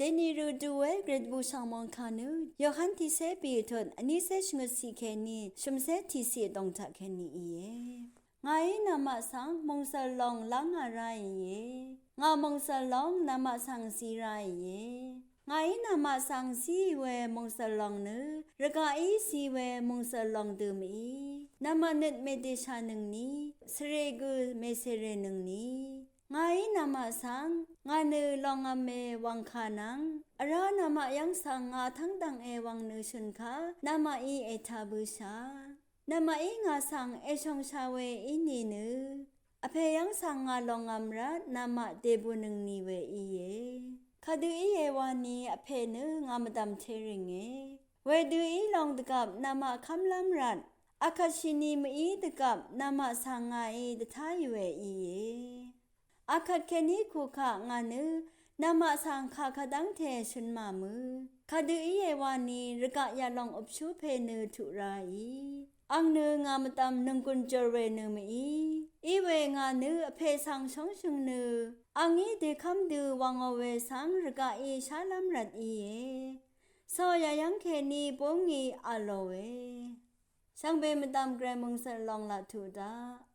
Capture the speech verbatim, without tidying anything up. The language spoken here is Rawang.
Deni rø duwe gret bu shang mongka nø Yohan tiqsè bì tut vnísè shvngøt siq kèní shø̀msè tiqsiq dòngtaq kèní íe. Ngàí namaq svng mòngsv̀l lòng lv́ngà ráìe. Ngà mòngsv̀l lòng namaq svng zí ráìe. Ngàí namaq svng zíì we mòngsv̀l lòng nø rvgaqí zí we mòngsv̀l lòng dø mèí namaq nøt mèdèshànøngni svre gø mèsèrènøngni. Ngàí namaq svng ngà nø lòngv̄me wv̀ngkà nvng vrá namaq yv́ng svng ngà tv́ngdv̀nge wv̀ng nø shø̀nka namaqí ètā bǿshà. Namaqí ngà svng èshòngsha we í nìnø vpè yv́ng svng ngà lòngv̄m rvt namaq dèbùnøngni we íe. Kadø íe wani vpè nø ngà mvdv̀m térìnge. Wedø í lòng dvgvp namaq kv́mlv́m rvt akvt shìni mèí dvgvp namaq svng ngàí dvtáì we íe. Akvt kèní kukaq ngà nø namaq svng kà kadv́ngte shø̀n màmø. Kadø íe wani rvgaq yalòng øpshú pè nø tuq ráì. Àng nø ngà mvdv̀m nònggùn jòr we nø mèí. Iwe ngà nø vpè svng shóngshø̀ng nø àngí dèkv́m dø wv̀ngò we svng rvgaqí shálv́m rvt íe. Sò yayv́ng kèní búngí v̄lòe. Shvngbe mvdv̀m gvray mòngsv̀l lòng laq tuq daq.